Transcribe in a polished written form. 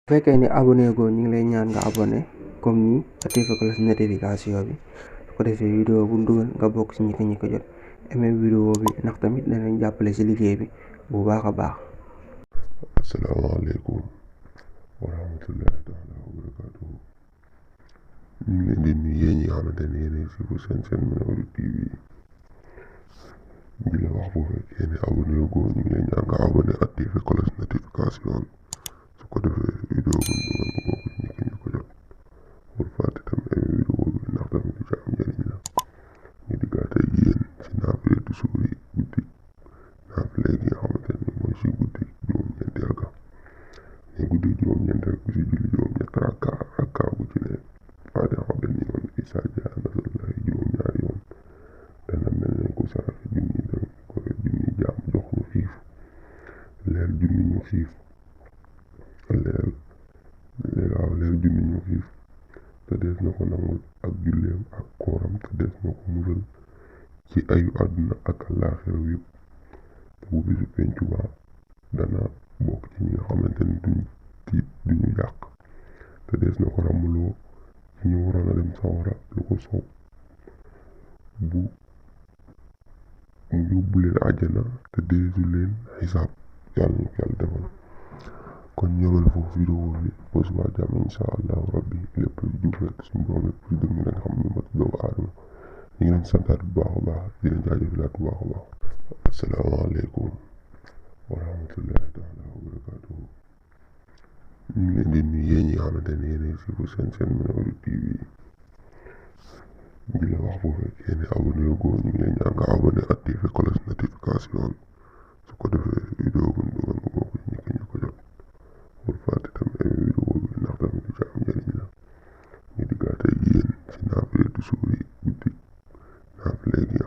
bu fekkee ni abonné goo ñu ngi lay ñaan nga abonné comme nii activé ko notification bi su ko defee vidéo bu dugal nga bokk ci ñi ko jot aimé vidéo bi ndax tamit danañ jàppale ci liggéey bi bu baax a baax. asalaamaaleykum wa rahmatullahi taala wa barakaatuhu. ñu ngi leen di nuyu yéen ñi nga xamante ne yéen a ngi seen Ménéo TV di la wax bu fekkee ne abonné goo ñu ngi lay ñaan nga abonné activé ko notification su ko defee vidéo bu dugal nga bokk ci ñi ko jot bul fàtte tamit aimé vidéo bi ndax tamit du ci am njëriñ la ñu diggaate ak yéen ci naafile du suur yi guddi naafile gi nga xamante ne mooy si guddi juróom-ñeenteel ga ne guddi juróom-ñeenteel ku si julli juróom-ñett rakka bu ci ne faatiha benn yoon isaa jaa nasrullaahi juróom-ñaari yoon dana mel ne ku saraxe junni dërëm ko junni jaam jox ñu xiif leer junni ñu xiif leer junni ñu xiif te des na ko nangul ak julleem ak kooram te des na ko musal ci ayu àdduna ak àllaaxira yëpp te bu bisu pencu ba dana bokk ci ñi nga xamante ni duñ tiit duñu yàq te des na ko ramuloo ci ñu waroon a dem sawara lu ko soob bu mu yóbbu leen àjjana te deesu leen xisaab yàlla ñu ko yàlla defal kon ñëwal foofu vidéo bi ba suba jàmm insha allahu rabbi lépp lu jub rek suñu borom lépp lu dëng nga xam ne mat doomu aadama ñu ngi leen santaat bu baax a baax di leen jaajëfalaat bu baax a baax asalaamaaleykum wa rahmatullahi taala wa barakaatuhu. ñu ngi leen di nuyu yéen ñi nga xamante ne yéen a ngi seen Ménéo TV di la wax bu fekkee ne abonné goo ñu ngi lay ñaan nga abonné activé ko notification su ko defee vidéo bu dugal nga bokk ci ñi ko jot bul fàtte tamit aimé vidéo bi ndax tamit du ci am njëriñ la ñu diggaate ak yéen ci naafile du suur yi guddi naafile gi nga